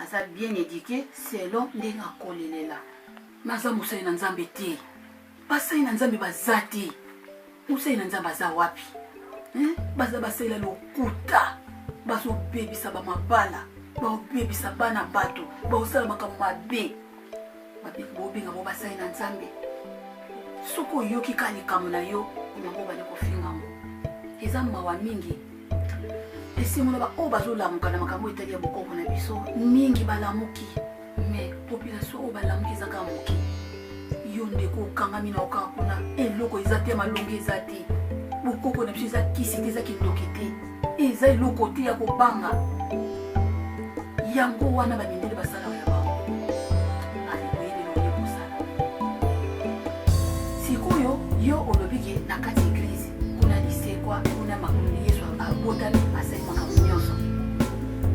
Aza bien éduqué selon ndenge akolelela. Naza mosali na Nzambe te. Basali na Nzambe baza te. Mosali na Nzambe aza wapi? Hein? Baza basalela lokuta. Bazobebisa ba mabala, baobebisa bana bato, baosala makambo mabe. Bobenga bango basali na Nzambe. Soki oyoki kaka likambo na yo, yango obandi kofinga yango. Eza mawa mingi. Esengo na baoyo bazolamuka na makambo etali ya bokoko na biso, mingi balamuki, mais population oyo balamuki eza kaka moke. Yo ndeko okangami na okaka kuna, eloko eza te, malongi eza te. Bokoko na biso eza kisi te, eza kindoki te, eza eloko te ya kobanga. Yango wana bamindele basalaka ya bango. Sikoyo yo olobi ke na kati eglise kuna lisekwa, kuna makolo Yesu abotami, asali makambo nyonso.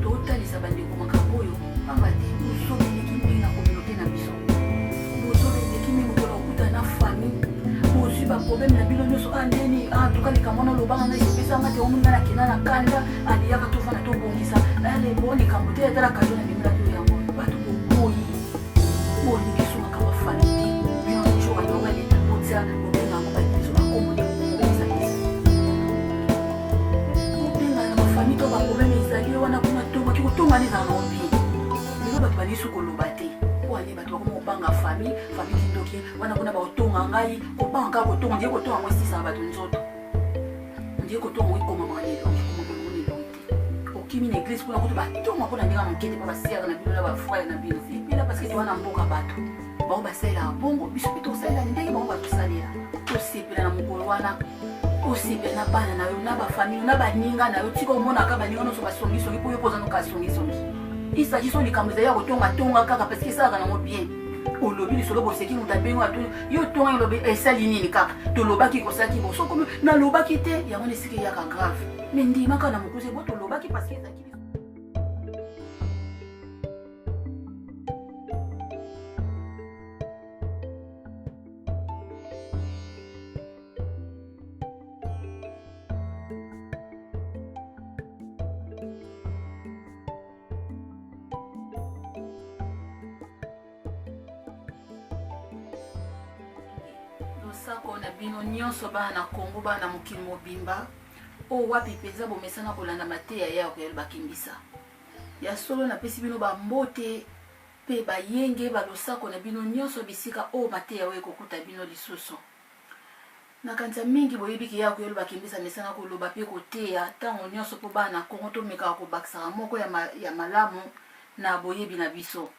Totalisa bandeko makambo oyo pamba te bozoba eleki mingi na communauté na biso. Bozoba eleki mingi mokolo okutana na famille, bozwi baproblème na bino nyonso. Ah, ndeni ah, tuka likambo wana olobanga ngai esepesanga te, omoni ngai nakenda na kanda, aliyaka tofanda tobongisa, ale bo likambo te, atala kado na bino na yango bato boboyi bolingi so makambo ya famille te. Bino jour ya Noël botia bobenga yango baeglise bakombo nde bokobongisa biso, bobenga na bafamille to baproblème ezali wana kuna tongaki kotonga nde ezala nango bien. Lelo bato balingi so koloba te po ane bato bakoma kobanga famille, famille kindoki wana kuna bakotonga ngai, kobanga kaka kotonga ndiye kotonga yango esisaka bato nzoto, ndiye kotonga yango ekomamaka na elongi, ekomamaka yango na elongi te. Okimi na eglise kuna kutu batonga mpona ndenge ya moke te, mpo basere na bino na bafrere na bino epela, parce que toza na mboka bato bango basalelaka bongo, biso mpe tosalela ndenge bango batosalela. Tosepela na mokolo wana, osepela na bana na yo na bafamille na baninga na yo. Tika omonaka baninga nyonso basongisongi mpo yo mpo oza noka songisongi. Il s'agit so likambo ezali ya kotongatonga kaka parce que esalaka nango bien. Olobi lisolo boseki, moto abengi atuni yo tonga, olobi esali nini kaka tolobaki kosalaki bo sokomi nalobaki te, yango nde esika eyaka grave. Me ndimaka na mokuse bo tolobaki parce que ezalaki. Losako na bino nyonso bana na Kongo, bana na mokili mobimba oyo wapi mpenza bomesana kolanda mateya ya Royal Bakimbisa. Ya solo napesi bino bambote mpe bayenge balosako na bino nyonso bisika oyo mateya oyo ekokuta bino lisusu. Nakanisa mingi boyebi ke ya Royal Bakimbisa mesana koloba mpe koteya ntango nyonso mpo bana na Kongo tomekaka kobakisaka moko ya, ma, ya malamu na boyebi na biso.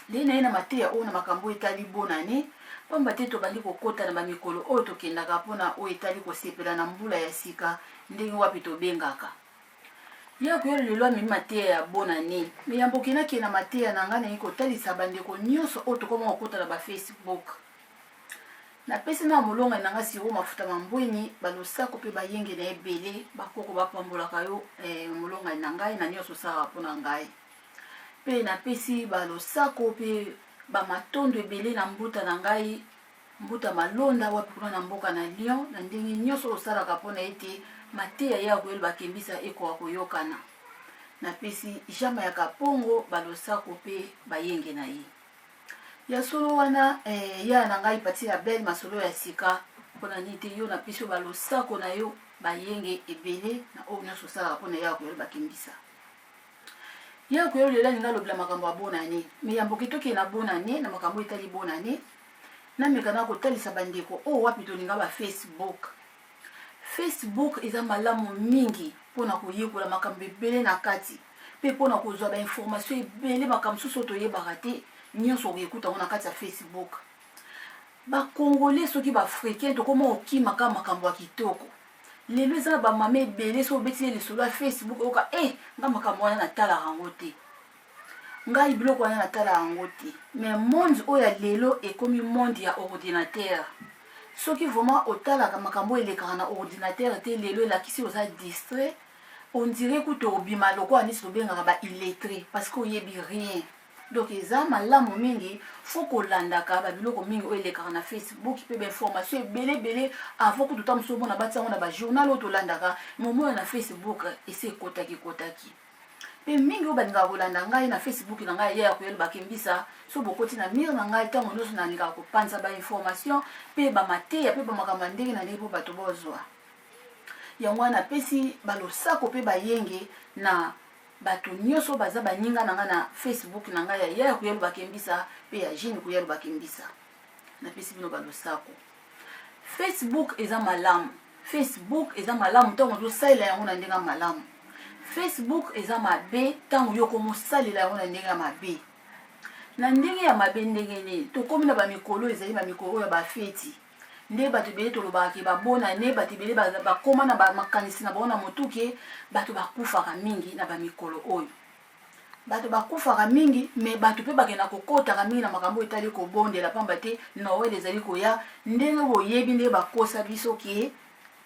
Lei na ye na mateya oyo na makambo oyo etali bonane, pamba te tobandi kokota na bamikolo oyo tokendaka mpo na oyo etali kosepela na mbula ya sika, ndenge wapi tobengaka. Ye akoya lelo amemi mateya ya bonane. Me yambo okendaki na mateya na ngai, nalingi kotalisa bandeko nyonso oyo tokoma kokota na ba Facebook. Napesi na molongani na ngai siro mafuta mambweni, balosako mpe bayenge na ebele, bakoko bapambolaka yo eh, molongani na ngai na nyonso osalaka mpo na ngai. Mpe napesi ba losako mpe ba matondo ebele na mbuta na ngai, mbuta Malonda, wapi kuna na mboka na Lyon, na ndenge nyonso osalaka mpo na ete mateya ya Ruel Bakembisa ekoka koyokana. Napesi Jean Mayaka Pongo ba losako mpe bayenge na ye. Ya solo wana eh, yaya na ngai Pati la Belle, masolo ya sika mpo na nini te yo napesi yo ba losako na yo bayenge ebele na oyo nyonso osalaka mpo na ya Ruel Bakembisa. Ye akoya lelo alingi alobela makambo ya bonne année. Mais yambo ke tokende na bonne année, na makambo etali bonne année, nameka na kotalisa bandeko oyo wapi tolinga ba Facebook. Facebook eza malamu mingi mpona koyekola makambo ebele na kati mpe mpona kozwa ba information ebele, makambo mosusu oyo toyebaka te nyonso okokuta yango na kati ya Facebook. Ba Congolais soki ba Africain tokoma kokima kaka makambo ya kitoko. Lelo eza na ba mama ebele soki obeti ye lisolo ya Facebook oyoka eh nga makambo wana natalaka yango te, ngai biloko wana natalaka yango te. Mais monde oyo ya lelo ekomi monde ya ordinateur. Soki vraiment otalaka makambo oyo elekaka na ordinateur te lelo elakisi oza distrait, on dirait kutu obima lokola neti tobengaka ba illettré parce que oyebi rien. Donc eza malamu mingi faut kolandaka ba biloko mingi oyo elekaka na Facebook mpe ba information ebele ebele avant kutu ta mosusu omona batia yango na ba journal oyo tolandaka, mais omona na Facebook esi ekotaki kotaki. Mpe mingi oyo balingaka kolanda ngai na Facebook na ngai ya koyela bakembisa, so bokoti na mur na ngai ntango nyonso nalingaka kopanza ba information mpe ba mateya mpe ba makambo ya ndenge na ndenge mpo bato bozwa yango. Wana napesi balosako mpe bayenge na bato nyonso baza baninga na ngai na Facebook na ngai ya Yaya Kuyalu Bakembisa mpe ya Jeanne Kuyalu Bakembisa. Napesi bino balosako. Facebook eza malamu, Facebook eza malamu ntango ozosalela yango na ndenge ya malamu. Facebook eza mabe ntango yo okomosalela yango na ndenge ya mabe. Na ndenge ya mabe ndenge nini? Tokomi na bamikolo, ezali bamikolo oyo ya bafeti nde bato ebele tolobaka ke babonane. Bato ebele bakóma na makanisi na bango na motu ke bato bakufaka mingi na bamikolo oyo, bato bakufaka mingi. Mais bato mpe bakenda kokotaka mingi na makambo oyo etali kobondela, pamba te Noël ezali koya. Ndenge boyebi ndenge bakosa biso ke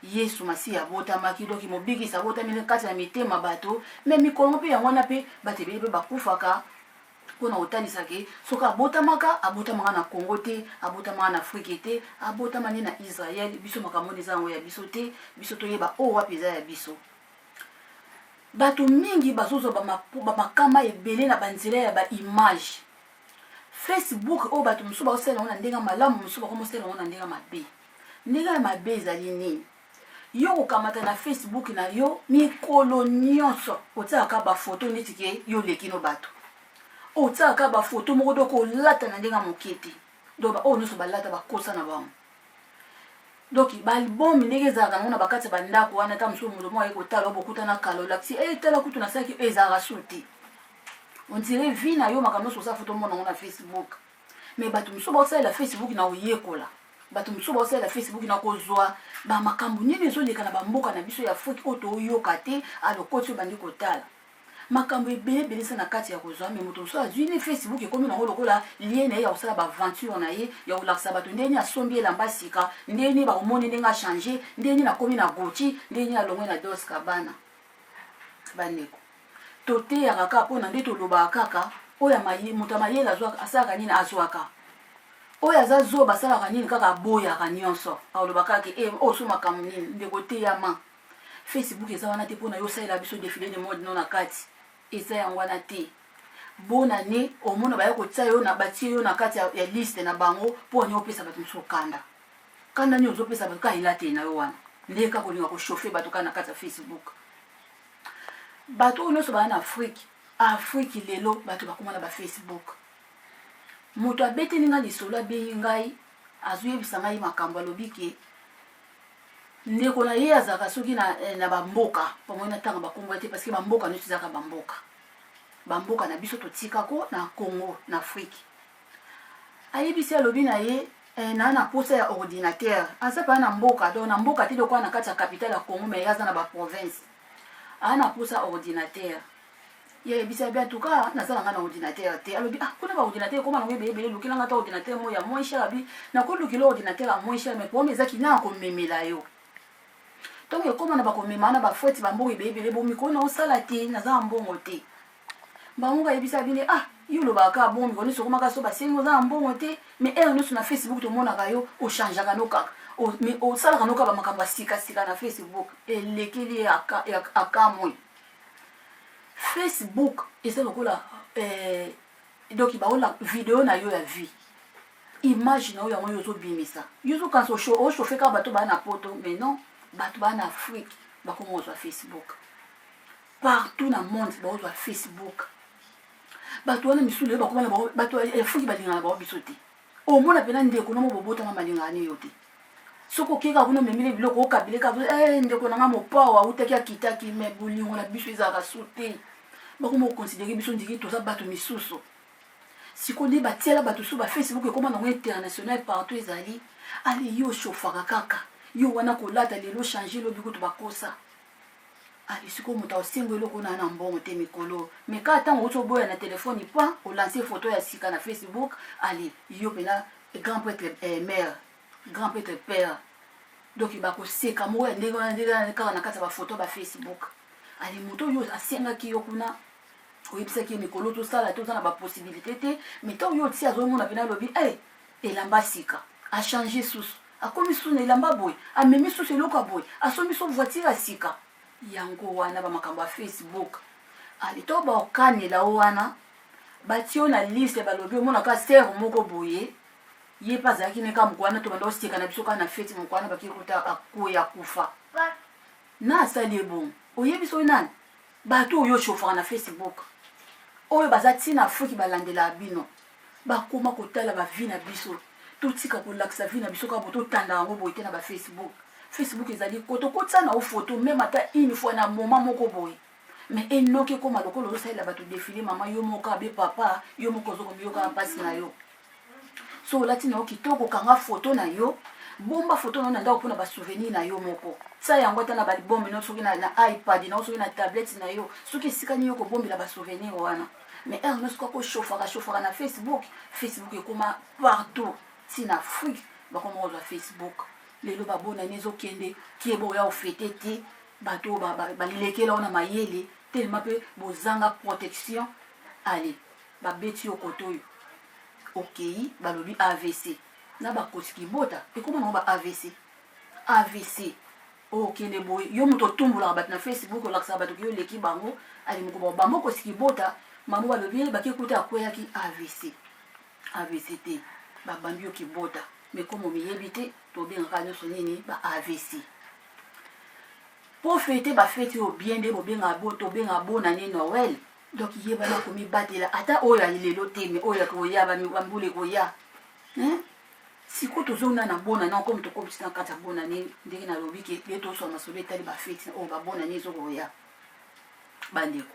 Yesu Masiya abotamaki, donc mobikisi abotami kati na mitema bato. Mais mikolo mpe yango wana mpe bato ebele mpe bakufaka mpona kotalisa ke soki abotamaka, abotamaka na Congo te, abotamaka na Afrique te, abotama nde na Israel. Biso makambo wana eza yango ya biso te. Biso toyeba oyo wapi eza ya biso. Bato mingi bazozwa bamakama ebele na banzela ya baimage Facebook oyo. Bato mosusu bazosala yango na ndenge ya malamu, mosusu bakomosala yango na ndenge ya mabe. Ndenge ya mabe ezali nini? Yo kokamata na Facebook na yo mikolo nyonso otiaka bafoto neti ke yo oleki no bato, otiaka bafoto moko donc olata na ndenge ya moke te. Donc oyo nyonso balata bakosa na bango. Donc baalbum ndenge ezalaka nango na bakati ya bandako wana, ta mosusu moto moko aye kotala oyo bokutana kala, olakisi e tala kutu nasalaki, ezalaka su te. On dirait vie na yo, makambo nyonso osala foto omona yango na Facebook. Mais bato mosusu baosalela Facebook na koyekola, bato mosusu baosalela Facebook na kozwa bamakambo nini ezoleka na bamboka na biso ya Afrique oyo toyoka te. Alokoti obandi kotala makambo ebele ebele eza na kati ya kozwa. Mais moto mosusu azwi ne Facebook, ekomi nango lokola lie na ye ya kosala baaventure na ye, ya kolakisa bato ndenge nini asombi elamba sika, ndenge nini bakomoni ndenge achange, ndenge nini akomi na Gucci, ndenge nini alongwe na Dolce Gabbana. Bandeko, toteyaka kaka mpona nde tolobaka kaka oyo moto ya mayele asalaka nini, azwaka. Oyo aza zoba asalaka nini? Kaka aboyaka nyonso, aloba kaka e oyo so makambo nini. Ndeko, teyama. Facebook eza wana te mpona yo osalela biso défilé de mode no na kati, eza yango wana te. Bonane omona baya kotia yo na batie yo na kati ya liste na bango mpo ani opesa bato mosusu kanda. Kanda nini ozopesa bato? Kaka elateli na yo wana nde kaka kolinga kochauffe bato kaka na kati ya Facebook. Bato oyo nyonso baya na Afrique, Afrique lelo bato bakóma na bafacebook. Moto abeteli ngai lisolo, abengi ngai, azoyebisa ngai makambo, alobi ke ndeko na ye azalaka soki na bamboka pamoi na ntanga bakombo te, parce que bamboka nyonso ezalaka bamboka, bamboka na biso totikako na Congo, na Afrique. Ayebisi, alobi na ye na posa ya ordinateur. Aza mpa na mboka, donc na mboka te lokola na kati ya capitale ya Congo, mais ye aza na baprovince. Aa na posa ordinateur. Ye ayebisi abi: "En tout cas, naza na ngai na ordinateur te." Alobi: "Ah, kuna baordinateur ekoma nango ebele ebele, lukelanga ata ordinateur moko ya moins cher." Abi: "Nakolukela ordinateur ya moins cher, mais problème ezaki na komemela yo. Ntongo ekóma na bakomema wana bafoti bambongo ebele ebele, bomikolo na osala te, naza na mbongo te." Bango bayebisa bino: "Ah, yo olobaka kaka bongo mikolo nyonso, okomaka so basengi oza na mbongo te. Mais heure nyonso na Facebook tomonaka yo ochangeaka no kaka, mais osalaka no kaka bamakambo ya sikasika na Facebook." Elekeli ye, akamwe. Facebook eza lokola donc baola video na yo ya vie, image na yo yango yo ozobimisa. Yo ozokanisa ochauffe kaka bato baa na Poto, mais non, bato baa na Afrique bakoma kozwa Facebook. Partout na monde baozwa Facebook. Bato wana misulu oyo bakoma na bango, bato ya Afrique balingaka na bango biso te. Omona mpena ndeko na mo bobotama malingaka ne yo te. Soki okeka kuna, omemeli biloko, okabile kaka ndeko na nga mopao awutaki akitaki. Mais bolingo na biso ezalaka su te, bakoma koconsidérer biso ndiki toza bato misusu. Sikoyo nde batiela bato su bafacebook, ekóma nango international, partout ezali. Ale yo ochauffaka kaka yo wana kolata lelo, change lobi, kutu bakosa. Ale sikoyo moto aosengo eloko na na mbongo te mikolo, mais kaka ntango outi oboya na telefone pa olance photo ya sika na Facebook. Ale yo mpena grand prêtre mère, grand prêtre père, donc bakoseka moko ya ndenge wana, ndenge wana kaka na kati ya bafoto ya bafacebook. Ale moto oyo asengaki yo kuna. Oyebisaki ye mikolo tosala te, oza na bapossibilité te, mais ntango yo otie, azomona mpena, alobi e elamba sika, achange susu, akomi susu na elamba boye, amemi susu eloko ya boye, asombi so voiture ya sika. Yango wana bamakambo ya Facebook. Ale to baokanela o wana, batie yo na liste, balobi omonaka sere moko boye, ye mpe azalaki ne kaka mokolo wana, tobanda oseka na biso kaka na feti mokolo wana, baki kuta akwei, akufa na asali ye bongo. Oyebi soki nani bato oyo oshofaka na Facebook, oyo baza ntina Afriki, balandelaka bino, bakoma kotala bavie na biso. Totika kolakisa vie na biso kaka bo, totanda yango boye te na bafacebook. Facebook ezali ko tokotisa na yo photo même ata une fois na moment moko boye, mais enoki ekóma lokola ozosalela bato défilé. Mama yo moko abe, papa yo moko ozokomiyoka mpasi na yo. So olati na yo kitoko, kanga photo na yo, bomba photo na yo na ndako mpona basouvenir na yo moko. Tia yango ata na balibombe no, soki na iPad na yo, soki na tablette na yo, soki esika nini yo kobombela basouvenir wana. Mais heure nyonso kaka oshofaka shofaka na Facebook. Facebook ekóma partout, ntina Afrique bakoma kozwa Facebook. Lelo babonani ezokende kieba, oya ofete te, bato oyo balekela wana mayele telema mpe bozanga protection. Ale babeti yo kote oyo okei, balobi AVC na bakosi kibota, ekóma nango ba AVC. AVC oyo okende boye, yo moto otumbolaka bato na Facebook, olakisaka bato ki oleki bango, ali moko bango kosi kibota, mamo balobi baki kuta akweyaki, AVC. AVC te, babambi yo kibota, mais comme omiyebi te, tobengaka nyonso nini? Ba AVC. Mpo fete bafeti oyo bien nde bobengaka, tobengaka bonane, Noël. Donc yebana komibatela, ata oyo ya lelo te, mais oyo koya, bambula ekoya. Sikoyo tozonga na bonane, comme tokomisi na kati ya bonane, ndenge nalobi ke nde toswa masolo etali bafeti oyo babonane ezokoya. Bandeko,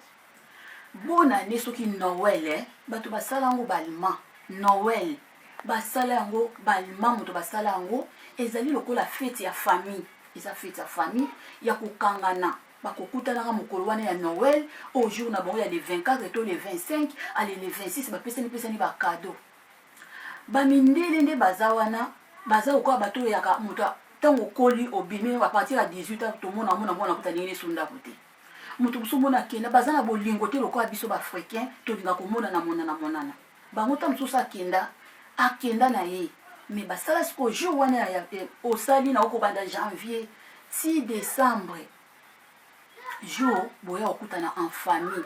bonane soki Noël, bato basala yango baallemand. Noël basala yango baallemand, moto basala yango ezali lokola feti ya famille, eza feti ya famille ya kokangana. Bakokutanaka mokolo wana ya Noël, au jour na bango ya le 24 to le 25, ale le 26, bapesani pesani bacadeau. Bamindele nde baza wana, baza lokola bato oyo yaka moto ntango okoli, obimi à partir ya 18 ans, tomona mona mwana kuta ndenge neso ndako te. Moto mosusu omona akenda, baza na bolingo te lokola biso baafricain, tolinga komonana monana monana. Bango ntango mosusu akenda, akenda na ye, mais basala sikoyo jour wana osali na okobanda janvier ti décembre, jour boya kokutana en famille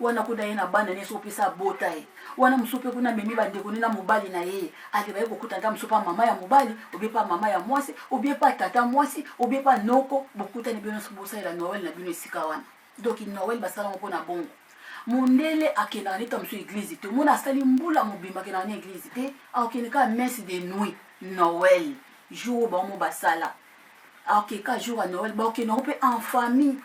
wana. Kuna ye na bana nyonso opesa abota ye wana, mosusu mpe kuna amemi bandeko ne na mobali na ye. Ale baye kokutana ta mosusu mpa mama ya mobali, obie mpa mama ya mwasi, obie mpa tata mwasi, obie mpa noko, bokutani bino nyonso, bosalela Noël na bino esika wana. Donc Noël basalango mpona bongo. Mondele akendaka neta mosusu église te, omona asali mbula mobimba akendaka na église te, akokende kaka messe de nuit Noël, jour oyo bango basala. Akeka jour ya Noël, bakokende yango mpe en famille.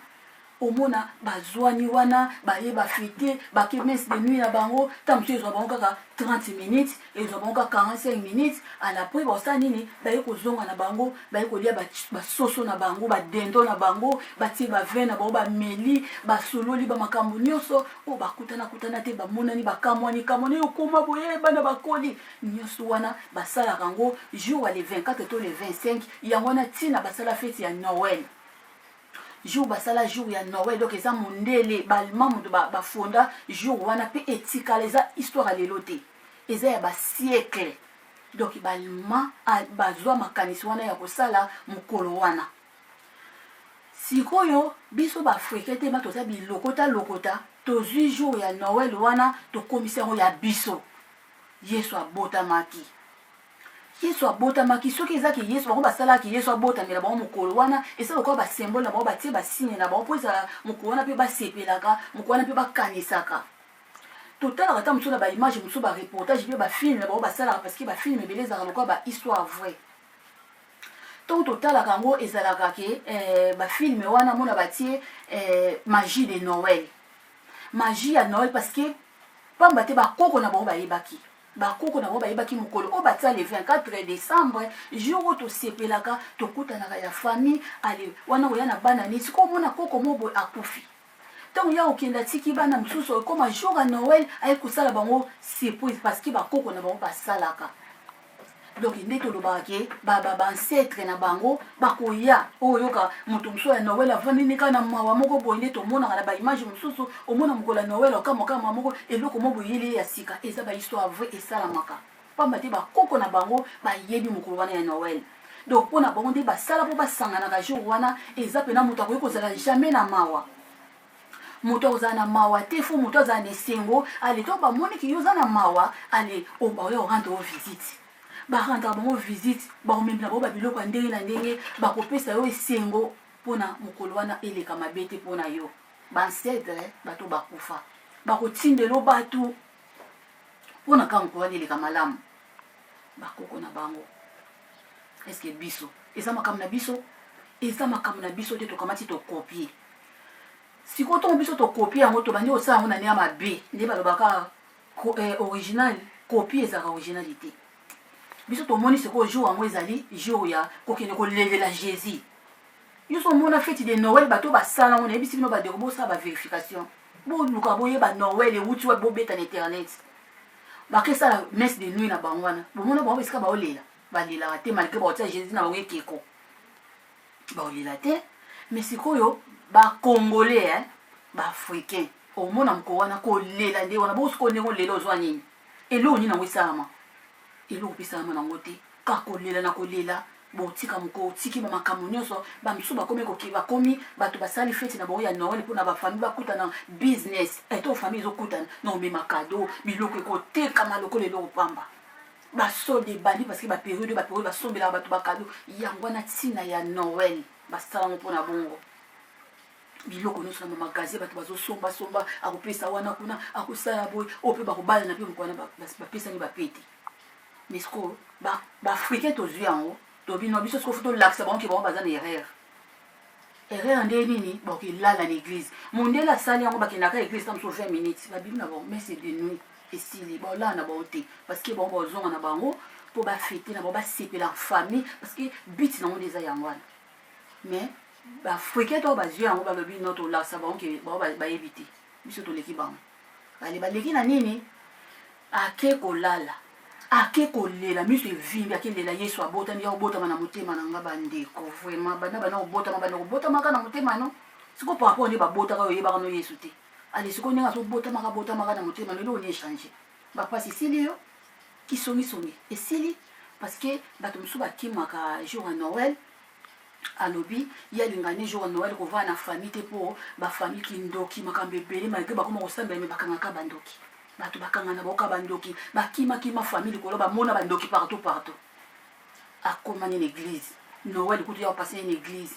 Omona bazwani wana, baye bafete, bake messe de nuit na bango. Ntango mosusu ezwa bango kaka 30 minutes, ezwa bango kaka 45 minutes. Alapres basala nini? Baye kozonga na bango, baye kolia basoso na bango, badendo na bango, batie bavin na bango, bameli, basololi bamakambo nyonso oyo bakutana kutana te, bamonani, bakamwani kamwani, okoma boye, bana bakoli. Nyonso wana basalaka yango jour ya le 24 to le 25. Yango wana ntina basala feti ya Noël, jour basala jour ya Noël. Donc eza mondele, baallemand moto bafonda jour wana, mpe etikala. Eza histoire ya lelo te, eza ya basiècle. Donc baallemand bazwa makanisi wana ya kosala mokolo wana. Sikoyo biso baafricain te, ma toza bilokota lokota, tozwi jour ya Noël wana, tokomisi yango ya biso. Yesu abotamaki, Yesu abotamaki. Soki ezaki Yesu, bango basalaki Yesu abotamela bango mokolo wana, eza lokola basymbole na bango, batie basigne na bango mpo ezala mokolo wana, mpe basepelaka mokolo wana, mpe bakanisaka. Totalaka ata mosusu na baimage mosusu, bareportage mpe bafilme na bango basalaka, parce que bafilme ebele ezalaka lokola bahistoire vrai. Ntongo totalaka yango, ezalaka ke bafilme wana mona batie magie de Noël, magie ya Noël, parce que pamba te bakoko na bango bayebaki, bakoko na bango bayebaki mokolo oyo batia le 24 décembre, jour oyo tosepelaka, tokutanaka ya famille. Ale wana oya na bana nini, sikoyo omona koko mo boye akufi, ntango ya kokende atiki bana mosusu, ekoma jour ya Noël, aye kosala bango surprise, parce que bakoko na bango basalaka. Donc nde tolobaka ke baancêtre na bango bakoya. Oyoka moto mosusu ya Noël avandi nde kaka na mawa moko boye, nde tomonaka na baimage mosusu. Omona mokolo ya Noël, okamwakamwa moko, eloko mo boyeli ye ya sika. Eza bahistoire vrai, esalamaka pamba te bakoko na bango bayebi mokolo wana ya Noël. Donc mpo na bango nde basala mpo basanganaka jour wana. Eza mpena moto akoki kozala jamais na mawa, moto akozala na mawa te. Faut moto azala na esengo. Ale, to bamoniki yo oza na mawa, ale baoya korendre yo visite. Barendaka bango visite, bakomemela bango babiloko ya ndenge na ndenge, bakopesa yo esengo mpona mokolo wana eleka mabe te mpona yo. Baancêtre, bato bakufa, bakotindelo bato mpona kaka mokolo wana eleka malamu. Bakoko na bango, est-ce biso eza makambo na biso? Eza makambo na biso te. Tokamati, tokopie. Sikoyo ntongo biso tokopie yango, tobandi kosala yango na ndenge ya mabe. Nde balobaka original copie ezalaka originalité. Biso tomoni sikoyo jour yango ezali jour ya kokende kolelela Jésus. Nyonso omona fête de Noël, bato basala yango. Nayebisi bino bandeko, bosala bavérification, boluka boyeba Noël ewuti wapi. Bobeta na internet, bakesala messe de nuit na bango wana, bomona bango esika baolela. Balelaka te malgré baotia Jésus na bango ekeko, baolela te. Mais sikoyo bacongolais, eh, baafricain, omona moko wana kolela nde wana. Bosikoyo ndenge olela, ozwa nini? Eloko nini yango esalama? Eloko mpe esalama nango te, kaka kolela na kolela. Botika moko, otiki bamakambo nyonso. Bamisusu bakomi koki, bakomi bato basali feti na bango ya Noël mpona bafamille bakutana, business eto famille ezokutana na omema cadeau, biloko ekotekama lokola eloko pamba. Basolde ebandi parce que bapériode oyo, bapériode basombelaka bato bacadeau. Yango wana ntina ya Noël, basalango mpona bongo. Biloko nyonso na bamagasin, bato bazosombasomba, akopesa wana kuna, akosala boye. Oyo mpe bakobalana mpe moko wana bapesani bapete. Mais sikoyo baafricain tozwi yango, tobino biso sikoyo faut tolakisa bango ke bango baza na erreur. Erreur nde nini? Bakilala na église. Mondele asali yango, bakendaka église ta mosusu 20 minutes, babimi na bango, messe de nuit esili, baolala na bango te parce que bango bazonga na bango mpo bafete na bango, basepela famille, parce que but nango nde eza yango wana. Mais baafricain to bazwi yango, balobi no, tolakisa bango ke bango bayebi te, biso toleki bango. Bale baleki na nini? Ake kolala, ake kolela, miso evimbi, akelela Yesu abotami, ya kobotama na motema na nga. Bandeko, vraiment, banda banda kobotama, banda kobotamaka na motema no. Sikoyo par rapport nde babotaka oyo, oyebaka no Yesu te. Ale, sikoyo ndenge azobotamaka, botamaka na motema no, eloko ni échange? Bapasi esili yo, kisongisongi esili, parce que bato mosusu bakimaka jour ya Noël. Alobi ye alingani jour ya Noël kovanda na famille te, mpo bafamille kindoki, makambo ebele. Malgré bakoma kosambela, me bakangaka bandoki, bato bakangana, baoka bandoki, bakimakima famille likolo, bamona bandoki partout partout. Akomani na église, Noël kutu ya kopase na église.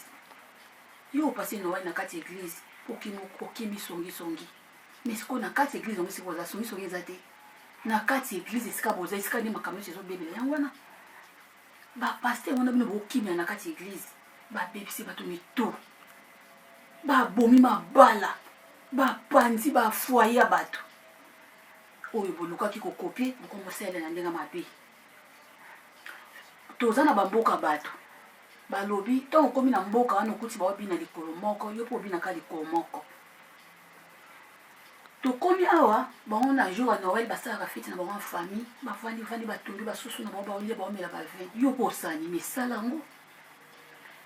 Yo opase Noël na kati ya église, okimi songisongi. Mais sikoyo na kati ya église yango, esika oza, songisongi eza te. Na kati ya église, esika boza, esika nde makambo nyonso ezobebela. Yango wana bapasteur wana, bino bokimela na kati ya église, babebisi bato mitu, babomi mabala, bapanzi bafoyer ya bato. Oyo bolukaki kokopie, bokomosalela na ndenge mabe. Toza na bamboka, bato balobi ntango okomi na mboka wana, okuti baobina likolo moko, yo mpo obinaka likolo moko. Tokomi awa, bango na jour ya Noël basalaka feti na bango ya famille, bavandi vandi, batumbi basusu na bango, baolia, baomela bavin. Yo mpo osani mesala yango,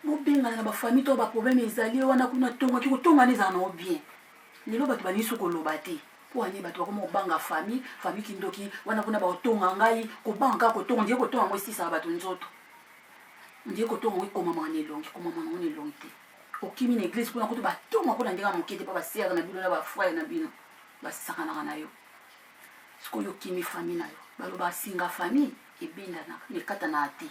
bobengana na bafamille to baproblème ezali wana kuna. Tongaki kotongana ezala nango bien. Lelo bato balingi so koloba te mpo ani bato bakoma kobanga famille, famille kindoki wana kuna, bakotonga ngai. Kobanga kaka kotonga, ndie kotonga yango esisaka bato nzoto, ndie kotonga yango ekomamaka na elongi, ekomama nango na elongi te. Okimi na église kuna kutu batonga mpona ndenge ya moke te, mpo basere na bino na bafrère na bino basakanaka na yo. Sikoyo okimi famille na yo. Baloba singa famille ebendanaka mekatanaka te.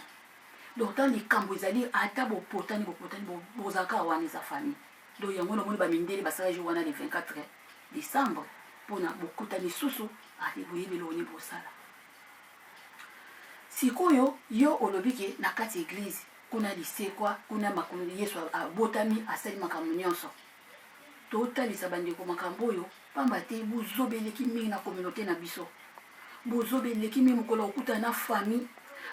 Donc ntango likambo ezali, ata bopotani bopotani, bozalaka wana, eza famille. Donc yango namoni bamindele basala jour wana, le 24 décembre, mpona bokutani lisusu. Ale, boyebi eloko nini bosala. Sikoyo yo olobi ke na kati ya église kuna lisekwa, kuna makolo Yesu abotami, asali makambo nyonso. Totalisa bandeko makambo oyo pamba te bozoba eleki mingi na communauté na biso. Bozoba eleki mingi. Mokolo okutana na famille,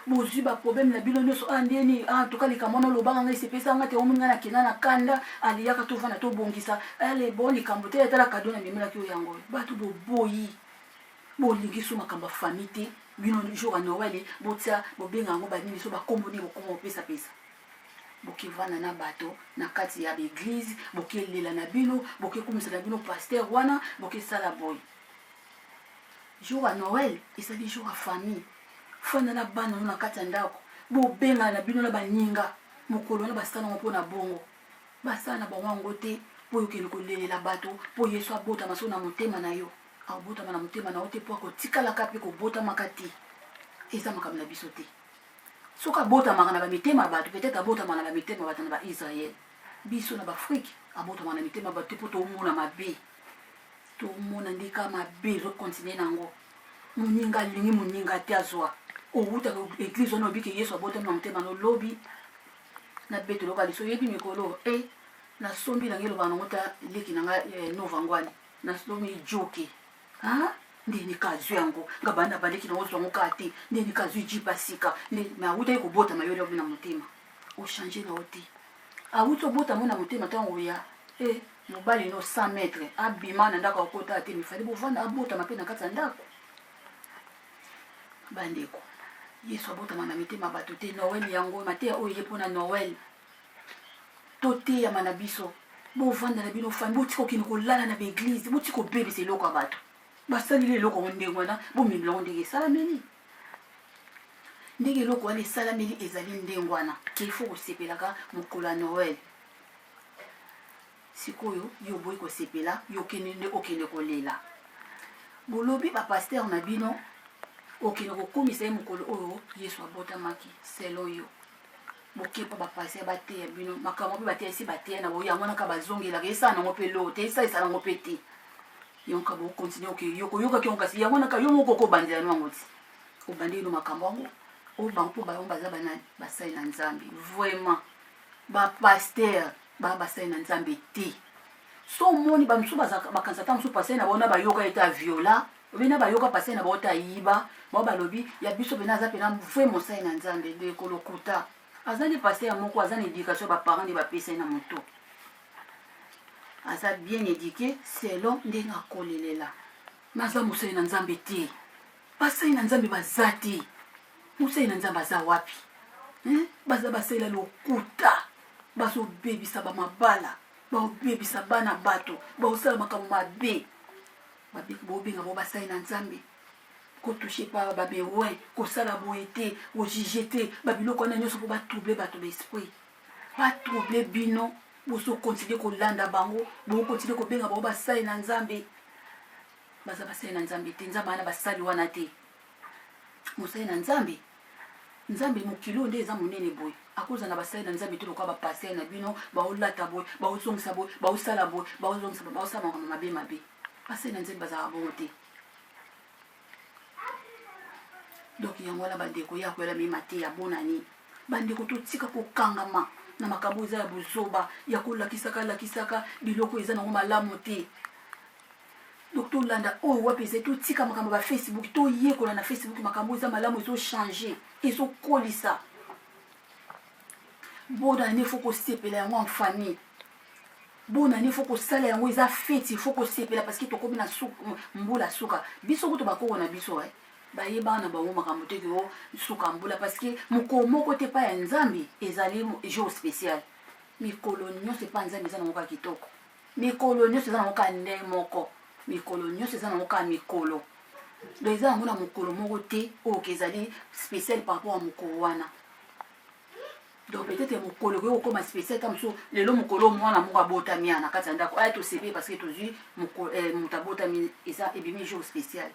bozwi baproblème na bino nyonso. Ah, ndeni, ah, tuka likambo wana olobaka ngai esepesa nga te, omoni ngai nakenda na kanda. Aliyaka, tovanda, tobongisa. Ale, bon, likambo te, atala cadeau na memelaki oyo. Yango oyo bato boboyi, bolingi so makambo ya famille te. Bino jour ya Noël botia bobenga yango banini so bakombo nini bokoma kopesapesa. Bokevanda na bato na kati ya baeglise, bokelela na bino, bokekumisa na bino pasteur wana, bokesala boye. Jour ya Noël ezali jour ya famille. Fanda na bana no na kati ya ndako, bobengana na bino na baninga. Mokolo wana basala yango mpo na bongo. Basala na bango yango te mpo okende kolelela bato mpo Yesu abotama so na motema na yo. Akobotama na motema na yo te mpo akotikalaka mpe kobotamaka te. Eza makambo na biso te. Soki abotamaka na bamitema ya bato, peut-être abotamaka na bamitema ya bato na ba-Israël. Biso na ba-Afrique, abotamaka na mitema ya bato te mpo tomona mabe. Tomona nde kaka mabe ezokontinue na yango. Moninga alingi moninga te azwa. Owutaka eglise wana oyebi ke Yesu abotami na motema na lobi. Na beto loka liso oyebi mikolo e nasombi na ngai elobaka nango ta leki na ngai eh, Nova Ngwani. Nasombi joke. Ah? Ndeni kazwi yango nga banda baleki na ozwa yango kaka te ndeni kazwi jipe ya sika nde me awutaki kobotama yo lobi na motema ochange na yo te awuti obotama na motema ntango oya e mobali no 100 mètre abima na ndako akota te mifali bovanda abotama mpe na kati ya ndako bandeko yesu abotama na mitema bato te noel yango mateya oyo eye mpo na noel Toteyama na biso. Bovanda na bino famille, botika kokende kolala na baeglise, botika kobebisa eloko ya bato. Basaleli eloko yango ndenge wana, bomemela yango ndenge esalameli. Ndenge eloko wana esalameli ezali ndenge wana. Il faut kosepelaka mokolo ya Noël. Sikoyo yo oboyi kosepela, yo okende nde okende kolela. Bolobi ba pasteur na bino okende kokumisa ye mokolo oyo Yesu abotamaki selon yo. Bokepa ba pasteur bateya bino makambo mpe bateya esi bateya na boye yango wana kaka bazongelaka esala nango mpe eloko te esalisa nango mpe te yango kaka bokontinue oke yo koyokaki yango kasi yango wana kaka yo moko okobandela no yango ti obandeli no makambo yango oyo bango mpo bango baza banani basali na nzambe vraiment ba pasteur ba basali na nzambe te so omoni bamosusu bakanisa ata mosusu pasteur na bango na bayoka ete aviola obe na bayoka pasteur na bango te ayiba bango balobi ya biso pena aza pena vrai mosali na nzambe ndeko lokuta aza nde pasteur moko aza na éducation ba parents nde bapesa ye na moto aza bien éduqué selon ndenge akolelela naza mosali na nzambe te basali na nzambe baza te mosali na nzambe aza wapi baza basalela lokuta bazobebisa bamabala baobebisa bana bato baosala makambo mabe bobenga bango basali na nzambe kotouche pa baberoin kosala boye te kojuge te babiloko wana nyonso mpo batrouble bato baesprit batrouble bino bozokontinue kolanda bango bokokontinue kobenga bango basali na nzambe baza basali na nzambe te nzambe wana basali wana te mosali na nzambe Nzambe mokili oyo nde eza monene boye akozala na basali na nzambe te lokola bapaster na bino baolata boye baozongisa boye baosala boye baozongisa boye baosala makambo mabe mabe basali na nzambe bazalaka bongo te donc yango wana bandeko ya koyela mema te ya bonani bandeko totika kokangama na makambo eza ya bozoba ya kolakisaka lakisaka biloko eza nango malamu te Donc tolanda oyo wapi ezali, totika makambo ba Facebook, toyekola na Facebook makambo eza malamu, ezo changer, ezokolisa. Bonne année faut kosepela yango en famille. Bonne année faut kosala yango eza feti, faut kosepela parce que tokomi na mbula suka. Biso kutu bakoko na biso eh. Bayebaka na bango makambo te ke o suka mbula parce que mokolo moko te epai ya Nzambe ezali jour spécial. Mikolo nyonso epai ya Nzambe eza nango kaka kitoko. Mikolo nyonso eza nango kaka ndenge moko. Mikolo nyonso eza nango kaka mikolo. Donc eza yango na mokolo moko te oyo ke ezali spécial par rapport ya mokolo wana. Donc peut-être mokolo ekoki kokoma spécial ta mosusu lelo mokolo mwana moko abotami na kati ya ndako aya tosepeli parce que tozwi eh, moto abotami eza ebimi jour spécial.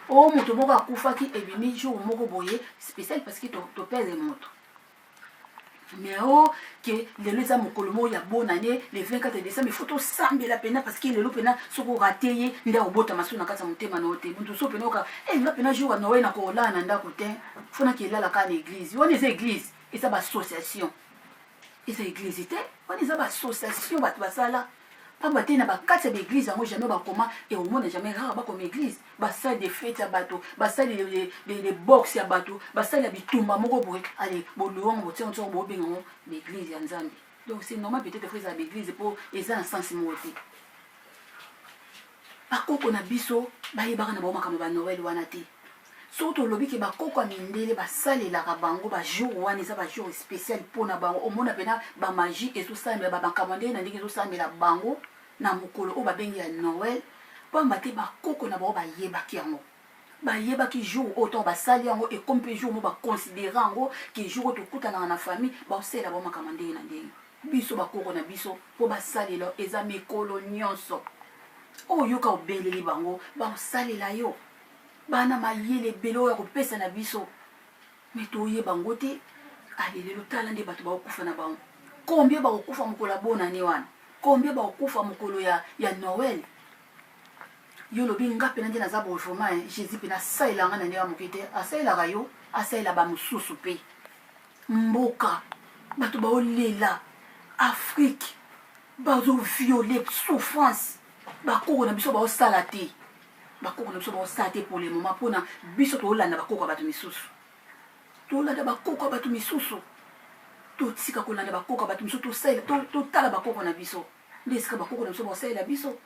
O moto moko akufaki ebimi jour moko boye spécial parce que toperdre moto. Mais oh ke lelo eza mokolo moko ya bonne année le 24 décembre il faut tosambela pena parce que lelo pena soki orate ye nde akobotama so na kati ya motema na yo te moto so pena oka e nga pena jour ya noel nakolala na ndako te fo nakelala kaka na église wana eza église eza baassociation eza église te wana eza baassociation bato basala pamba te na bakati ya baeglise yango jamais bakoma e omona jamais rare bakoma église basali de fete ya bato basali de boxe ya bato basali ya bitumba moko boye ale boluwango botiango ntiango bobenga yango baeglise ya nzambe donc c'est normal peut-être fo ezala baeglise mpo eza na sens moko te bakoko na biso bayebaka na bango makambo ba noel wana te. Soki tolobi ke bakoko ya mindele basalelaka bango ba jour wana, eza ba jour spécial mpona bango. Omona mpena bamagie ezosalemela, bamakambo ndenge na ndenge ezosalemela bango na mokolo oyo babengi ya Noël, pamba te bakoko na bango bayebaki yango, bayebaki jour oyo. Ntango basali yango, ekomi mpe jour mo baconsidérer yango ke jour oyo tokutanaka na famille, baosalela bango makambo ndenge na ndenge. Biso bakoko na biso, mpo basalela, eza mikolo nyonso oyo yoka obeleli bango, baosalela yo. Bana mayele ebele oyo ya kopesa na biso, me toyeba yango te. Ale lelo, tala nde bato bakokufa na bango. Combien bakokufa mokolo ya bonane wana? Combien bakokufa mokolo ya Noël? Yo lobi nga mpena nde naza boye vraiment, Jésus mpena asalela nga na ndenge ya moke te. Asalelaka yo, asalela bamosusu mpe. Mboka bato baolela, Afrique bazovioler, souffrance, bakoko na biso baosala te, bakoko na biso baosala te pour le moment. Mpona biso toolanda bakoko ya bato misusu, tolanda bakoko ya bato misusu. Totika kolanda bakoko ya bato misusu, tosalela, totala bakoko na biso nde esika bakoko na biso baosalela biso.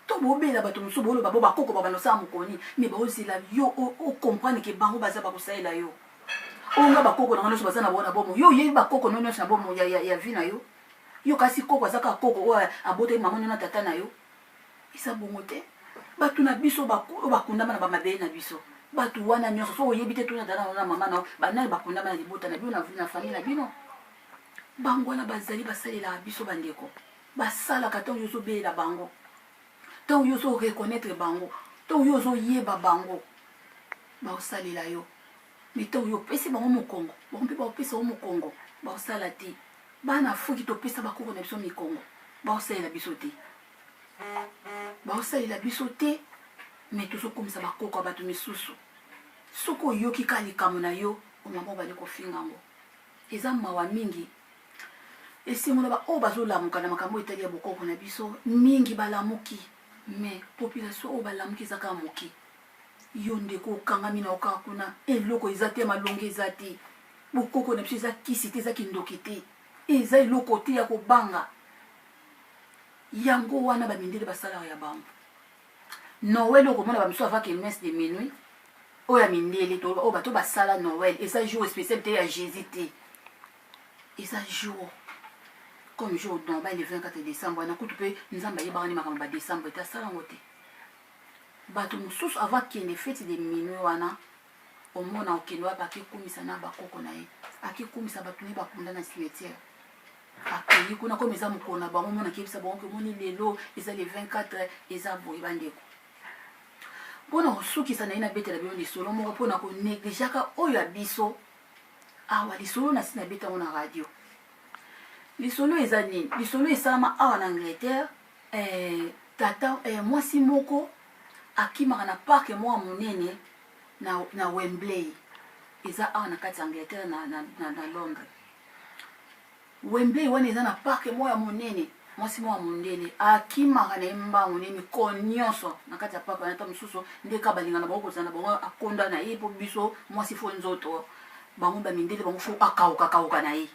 To bobela bato mosusu, boloba bo bakoko babanda osala mokoni, me baozela yo ocomprendre ke bango baza bakosalela yo. Oyo nga bakoko na nga nyonso baza na bango na bomo. Yo oyebi bakoko no nyonso na bomo ya vie na yo? Yo kasi koko aza kaka koko oyo abotaki mama no na tata na yo. Eza bongo te. Bato na biso oyo bakundama na bamabele na biso, bato wana nyonso, so oyebi te, tuna tata na mama na banani bakundama na libota na bino, na famille na bino. Bango wana bazali, basalelaka biso, bandeko. Basalaka ntango yo ozobelela bango, ntango yo ozoreconnaître bango, ntango yo ozoyeba bango, baosalela yo. Me ntango yo opesi bango mokongo, bango mpe baopesa yo mokongo, baosala te. Bana Afriki, topesa bakoko na biso mikongo, baosalela biso te, baosalela biso te. Me tozokomisa bakoko ya bato misusu. Soki oyoki kaka likambo na yo, omama obandi kofinga yango, eza mawa mingi. Esengo na baoyo bazolamuka na makambo etali ya bokoko na biso. Mingi balamuki, mais population oyo balamuki eza kaka moke. Yo ndeko okangami na okaka kuna, eloko eza te, malongi eza te. Bokoko na biso eza kisi te, eza kindoki te, eza eloko te ya kobanga. Yango wana bamindele basalaka ya bango Noël. Okomona bamisu avant kermesse de minuit oyo ya mindele, oyo bato basala Noël, eza jour spécial te ya Jésus te. Eza jour comme jour normal, le 24 décembre wana. Kutu mpe Nzambe ayebaka nde makambo badécembre te, asala yango te. Bato mosusu avant akende fête de minuit wana, omona okende wapi? Akekumisa na bakoko na ye, akekumisa bato ne bakunda na cimetière. Akei kuna, komi eza mokolo na bango, omona akeyebisa bango ke omoni lelo eza le 24, eza boye. Bandeko, mpona kosukisa na ye, nabetela bino lisolo moko mpona konégligeaka oyo ya biso awa. Lisolo na si nabeta yango na radio. Lisolo eza nini? Lisolo esalama awa na Angleterre. Tata mwasi moko akimaka na parc moko monene na Wembley. Eza awa na kati ya Angleterre, na Londres. Wembley wana eza na parc moko ya monene. Mwasi moko ya mondele akimaka na ye mbangu ne mikolo nyonso na kati ya parc wana. Ta mosusu nde ka balinga na bango kozala na bango, akonda na ye mpo biso mwasi fo nzoto, bango bamindele bango fo akauka kauka na ye.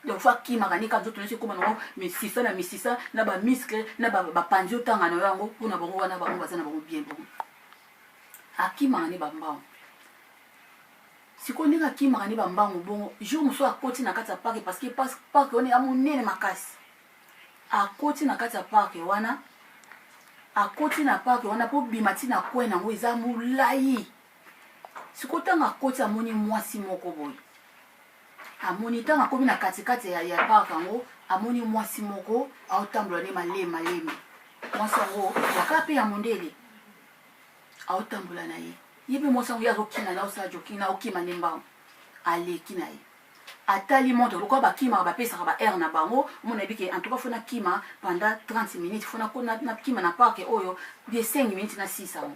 Donc fo akimaka nde ka nzoto nyonso ekóma nango misisa na misisa na bamuscle na bapanzi. Otanga na yo yango mpona bango wana, bango baza na bango bien bongo. Akimaka nde bambango. Sikoyo ndenge akimaka nde bambango bongo, jour mosusu akoti na kati ya parc, parce que parc wana ya monene makasi. Akoti na kati ya parc wana, akoti na parc wana mpo bima ntina coin yango eza molai. Sikoyo ntango akoti, amoni mwasi moko boye. Amoni ntango akomi na katikati ya parc yango, amoni mwasi moko aotambola nde malemi malemi. Mwasi yango yaka mpe ya mondele, aotambola na ye. Ye mpe mwasi yango, ye azokima na osala jogging na okima nde mbango, aleki na ye. Atali montre. Lokola bakimaka, bapesaka ba heure na bango. Omona yebi ke en tout cas fo nakima pendant 30 minutes, fo nakima na parc oyo de 5 minutes na 6 yango.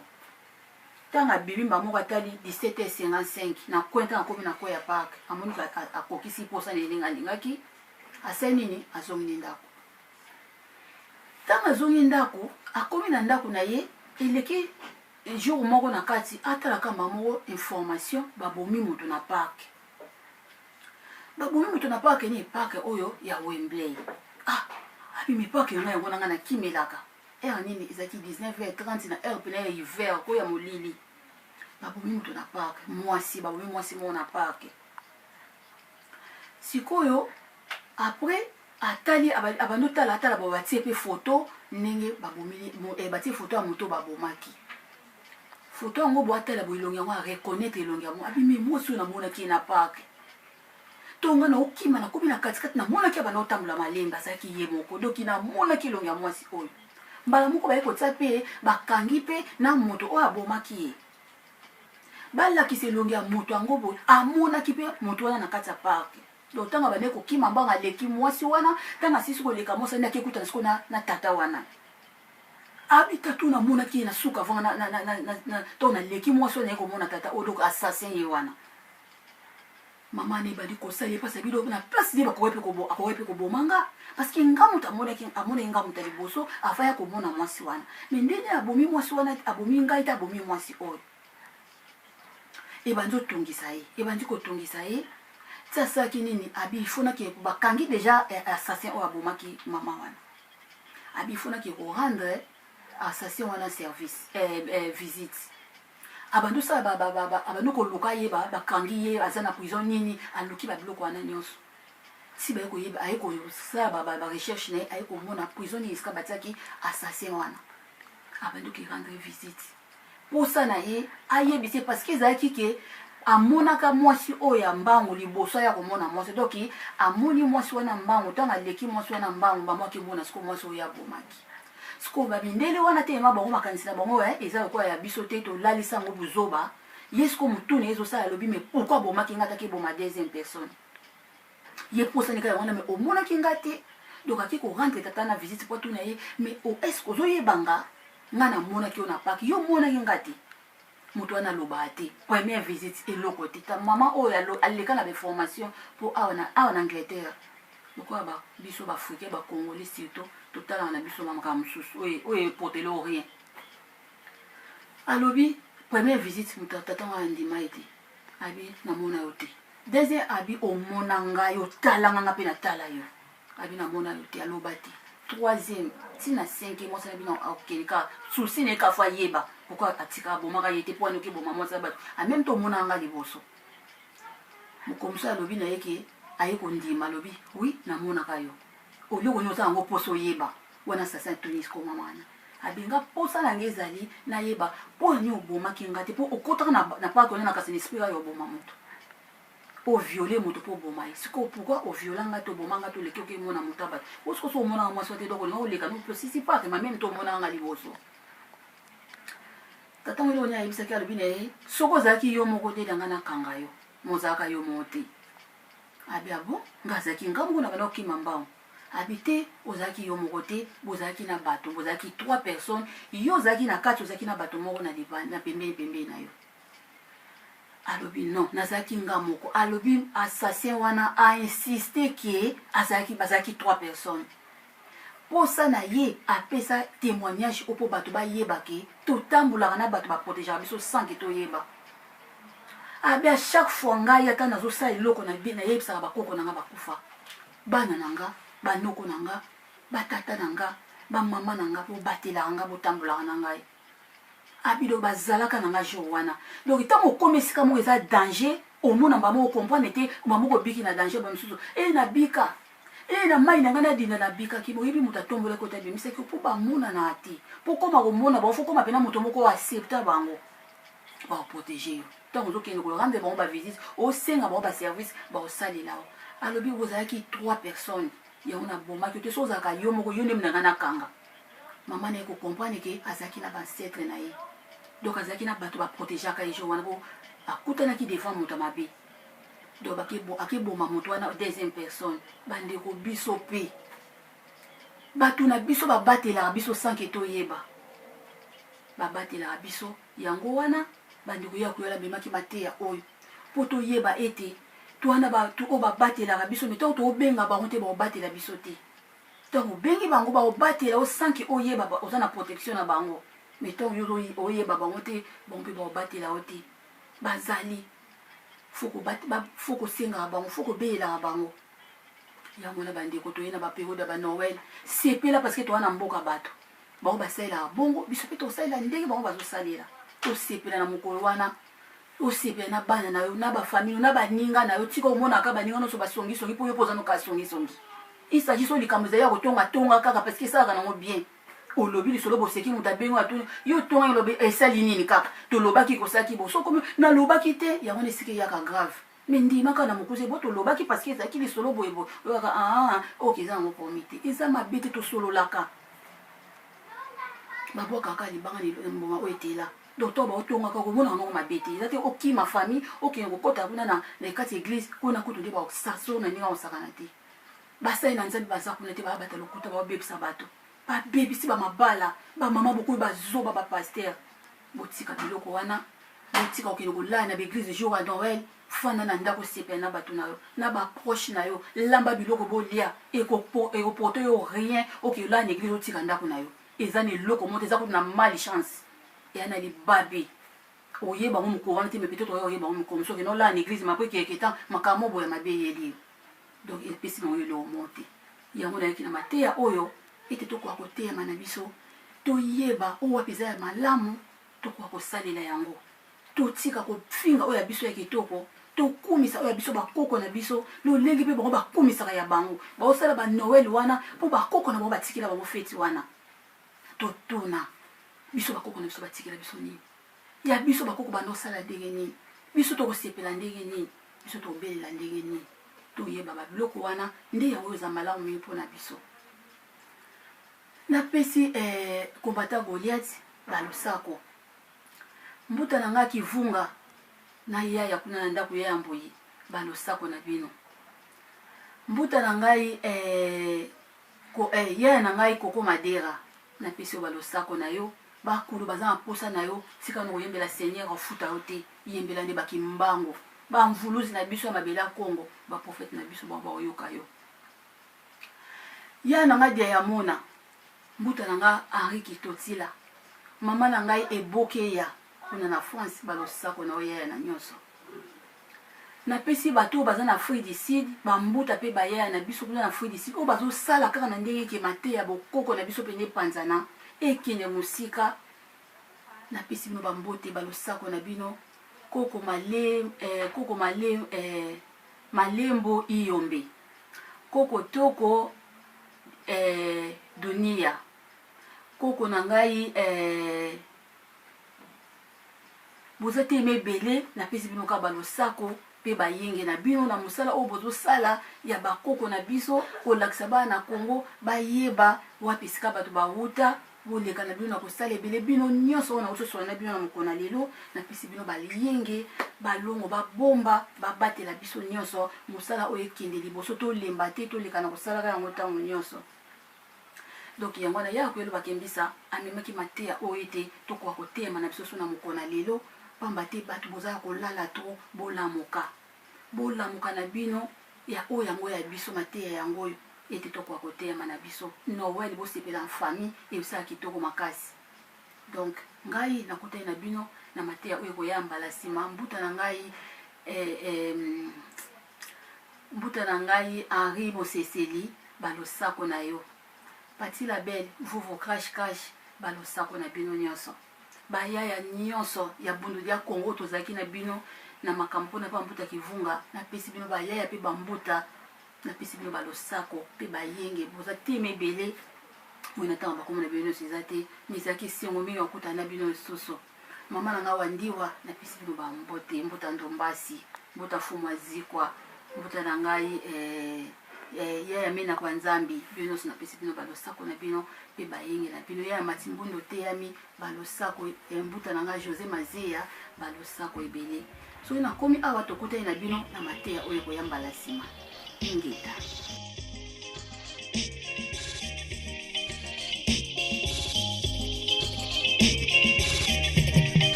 Ntango abimi mba moko, atali 17h55 na coin. Ntango akomi na coin ya parc, amoni akokisi mposa na ye ndenge alingaki. Asali nini? Azongi nde ndako. Ntango azongi ndako, akomi na ndako na ye, eleki jour moko na kati, atalaka mba moko information: babomi moto na parc, babomi moto na parc nini? Parc oyo ya Wembley. Ah, abimi parc na ngai yango na ngai nakimelaka. Heure nini ezalaki? 19h30, na heure pena ya hiver, ko ya molili. Babomi moto na park, mwasi, babomi mwasi moko na park. Sikoyo après atali, abandi otala, atala ba batie pe photo ndenge babomi, eh, batie photo ya moto babomaki. Photo yango bo atala bo elongi yango, a reconnaître elongi yango, abimi mwasi oyo namonaki ye na park. To nga na okima nakomi na katikati, namonaki abanda otambola malembe, azalaki ye moko, donc namonaki elongi ya mwasi oyo. Mbala moko baye kotia pe bakangi pe na moto oyo abomaki ye, balakisa elongi ya moto yango boye, amonaki pe moto wana na kati ya park. Donc ntango abandaki kokima mbanga aleki mwasi wana, ntango asilisi koleka mwasi wana akekutana sikoyo na tata wana. Abi tata oyo namonaki ye na suka avant ntango naleki mwasi wana naye komona tata oyo, donc assassin ye wana. Mama na ebandi kosala ye mpasi, abi na place nde bakoki mpe akoki mpe koboma nga, parce que nga moto amonaki, amonaki nga moto ya liboso avant ya komona mwasi wana. Mais ndenge abomi mwasi wana, abomi ngai te, abomi mwasi oyo. Ebandi otungisa ye, ebandi kotungisa ye ti asalaki nini? Abi ifo nake, bakangi deja assassin oyo abomaki mama wana, abi ifo nake korendre assassin wana service, visite. Abandi osala, abandi koluka ye, bakangi ye, aza na prison nini, aluki babiloko wana nyonso si baye koyeba, aye kosala ba recherche na ye, aye komona prison nini esika batiaki assassin wana. Abandi korendre visite, posa na ye ayebisi, parce que ezalaki ke amonaka mwasi oyo ya mbangu liboso aya komona mwasi. Donc amoni mwasi wana mbangu, ntango aleki mwasi wana mbangu, bamwaki mona sikoyo mwasi oyo abomaki. Sikoyo babindele wana te, ema bango makanisi na bango eza lokola ya biso te, tolalisa yango buzoba. Ye sikoyo motuna ezosala, alobi mais pourquoi abomaki nga ataki eboma deuxième personne? Ye posani kaka wana, mais omonaki nga te. Donc aki korendre tata na visite po atuna ye: mais est ce que ozoyeba nga? Nga namonaki yo na park, yo omonaki nga te. Moto wana alobaka te, première visite eloko te. Ta mama oyo aleka na bainformation mpo awa na Angleterre, lokola biso baafricain, bacongolais surtout, totalaka na biso makambo mosusu oyo epotele o rien. Alobi première visite, moto tata wana andima ye te, abi namona yo te. Deuxième, abi omona ngai, otalanga nga mpe natala yo, abi namona yo te, aloba te. Troisième, ntina cinquième, mwasi na bino akokende kaka souci na ye kaka fo ayeba pourquoi atika abomaka ye te, mpo wana okeboma mwasi ya bato en même temps omona nga liboso. Mokomoso alobi na ye ke aye kondima, alobi oui, namonaka yo, oloko nyonso yango mposa oyeba wana. Sasa atuni siko mama wana, abenga mposa na ngai ezali nayeba mpo nini obomaki nga te, mpo okotaka na park wana na kasi na esprit oyo oboma moto, oviole moto mpo oboma ye. Sikoyo pourquoi oviola nga te, oboma nga te, oleki okemona moto ya bato? Osiko so omonaka mwasi wa te, donc olinga oleka no sisi park ma meme to omonaka nga liboso. Tata ngo eloko nini ayebisaki? Alobi na ye: soki ozalaki yo moko te, nanga nakanga yo, mozalaka yo moko te. Abi abo nga azalaki nga moko na banda kokima mbango. Abi te, ozalaki yo moko te, bozalaki na bato, bozalaki trois personnes, yo ozalaki na kati, ozalaki na bato moko na na pembeni pembeni na yo. Alobi non, nazalaki nga moko. Alobi assassin wana ainsiste ke azalaki, bazalaki trois personnes. Posa na ye apesa témoignage oyo mpo bato bayeba ke totambolaka na bato baprotegeaka biso sans ke toyeba. Abi à chaque fois ngai ata nazosala eloko, nayebisaka bakoko na nga bakufa, bana na nga, banoko na nga, batata na nga, bamama na nga, bobatelaka nga, botambolaka na ngai. Abi donc bazalaka na nga jour wana. Donc ntango okomi esika moko eza danger, omona mbama ocomprendre te, mbama moko obiki na danger, bamosusu e nabika e na mai na ngai nadinda nabikaki. Boyebi moto atombolaki ota abimisaki mpo bamonana te, mpo koma komona bango fo koma mpena moto moko accepta bango, baoprotege yo. Ntango ozokende korendre bango bavisite, osenga bango baservice, baosalela yo. Alobi ozalaki trois personnes, yango nabomaki yo te. So ozalaka yo moko, yo nde na ngai nakanga. Mama na ye kocomprendre ke azalaki na baancetre na ye, donc azalaki na bato baprotegeaka ye jour wana, po akutanaki devant moto ya mabe, donc akeboma moto wana deuxième personne. Bandeko, biso mpe bato na biso babatelaka biso sans ke toyeba, babatelaka biso. Yango wana bandeko ya koyola amemaki mateya oyo mpo toyeba ete towana bato oyo babatelaka biso, me ntango tokobenga bango te, bakobatela biso te. Ntango obengi bango, bakobatela o sans ke oyeba, oza na protection na bango. Me ntango yo oyeba bango te, bango mpe bakobatela yo te. Bazali fo kosengaka bango, fo kobeyelaka bango. Yango wana bandeko, toye na baperiode ya banoel, sepela parce que toza na mboka bato bango basalelaka bongo, biso mpe tosalela ndenge bango bazosalela. Tosepela na mokolo wana. Osepela na bana na yo, na ba famille, na baninga na yo. Tika omonaka baninga nyonso basongisongi mpo yo mpo oza noka songisongi. Il s'agit so likambo ezali ya kotonga tonga kaka parce que esalaka nango bien. Olobi lisolo boseki, moto abengi atuni yo tonga, olobi esali nini kaka tolobaki kosaki bo sokomi nalobaki te, yango na esika eyaka grave. Mais ndima kaka na mokuse bo tolobaki parce que ezalaki lisolo boye boye, oyokaka ah ok, eza yango promis te, eza mabe te, tosololaka. Babwakaka libanga na mbuma oyo etela. Docteur baotongaka komona yango mabe te, eza te okima famille okende kokɔta kuna na kati ya église kuna kutu nde basaso na ndenge akosakana te. Basali na Nzambe baza kuna te, babata lokuta, babebisa bato, babebisi bamabala, bamama bokoyo bazoba bapasteur. Botika biloko wana, botika kokende kolala na baeglise jour ya Noël. Fanda na ndako, sepela na bato na yo, na baproche na yo, lamba biloko bolia, ekoporte yo rien. Okende olala na église, otika ndako na yo, eza na eloko moko te, eza kutu na malchance, eya na libabe. Oyeba ngo mokolo wana te, mais peut-être oya oyeba ngo mokolo mosusu. Okende olala na église mapo ekeke tan makambo boya mabe eyeli yo, donc epesi bango eloko moko te. Yango nayaki na mateya oyo ete tokoka koteyama na biso, toyeba oyo wapi eza ya malamu, tokoka kosalela yango. Totika kofinga oyo ya biso ya kitoko, tokumisa oyo ya biso bakoko na biso, lolenge mpe bango bakumisaka ya bango. Baosala banoel wana mpo bakoko na bango batikela bango feti wana. Totuna biso bakoko na biso batikela biso nini? Ya biso bakoko banda osala ndenge nini? Biso tokosepela ndenge nini? Biso tobelela ndenge nini? Toyeba babiloko wana nde yango eza malamu mingi mpona biso. Napesi kombata Goliath balosako, mbuta na ngai Kivunga na yaya kuna na ndako ya Mbuyi, balosako na bino. Mbuta na ngai yaya na ngai Koko Madera, napesi yo balosako na yo. Bakulu baza na posa na yo, tika na koyembela Seigneur afuta yo te, yembela nde bakimbango, bamvuluzi na biso ya mabele ya Kongo, baprofete na biso bango baoyoka yo. Ya na ngai dia ya mona, mbuta na ngai Henri Kitotila, mama na ngai Ebokeya kuna na France, balosako na yo yaya na nyonso. Napesi bato oyo baza na Afrique du Sud, bambuta mpe bayaya na biso kuna na Afrique du Sud oyo bazosala kaka na ndenge eke mateya bokoko na biso pene epanzana ekende mosika. Napesi bino bambote, balosako na bino. Koko male, koko male, Malembo Iyombe, koko Toko Dunia, koko na ngai boza te ebele. Napesi bino kaka balosako mpe bayenge na bino na mosala oyo bozosala ya bakoko na biso, kolakisa bana na Kongo bayeba wapi esika bato bawuta. Boleka na bino na kosala ebele, bino nyonso oyo nauti osola na bino na mokolo na lelo. Napesi bino baliyenge, balongo, babomba, babatela biso nyonso, mosala oyo ekende liboso, tolemba te, toleka na kosalaka yango ntango nyonso. Donc yango wana yaka koyeloba kembisa amemaki mateya oyo ete tokoka koteyama na biso so na mokolo na lelo, pamba te bato boza ya kolala to bolamuka, bolamuka na bino ya oyo yango ya biso mateya yango oyo ete tokoka koteyama na biso. Noël bosepela en famille, esala kitoko makasi. Donc ngai nakutani na bino na mateya oyo ekoya mbala nsima. Mbuta na ngai mbuta na ngai Henri Moseseli, balosako na yo. Pati la Belle Vuvu Crash Crash, balosako na bino nyonso. Bayaya nyonso ya Bundu dia Congo tozalaki na bino na makambo mpona mpe bambuta Kivunga, napesi bino bayaya mpe bambuta, napesi bino balosako mpe bayenge, boza tema ebele oyo na ntango bakomona bino nyonso eza te, mais ezalaki esengo mingi akutana na bino lisusu. Mama na ngai Wandiwa, napesi bino bambote, mbuta Ndombasi, mbuta Fumu Azikwa, mbuta na ngai yaya Menako ya Nzambi, bino nyonso napesi bino balosako na bino mpe bayenge na bino. Yaya Matimbundu oteyami, balosako mbuta na ngai José Mazeya, balosako ebele. Soki nakomi awa tokutani na bino na mateya oyo ekoya mbala nsima. Ingeta.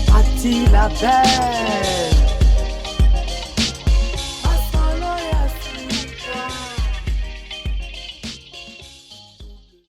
Patti la Belle.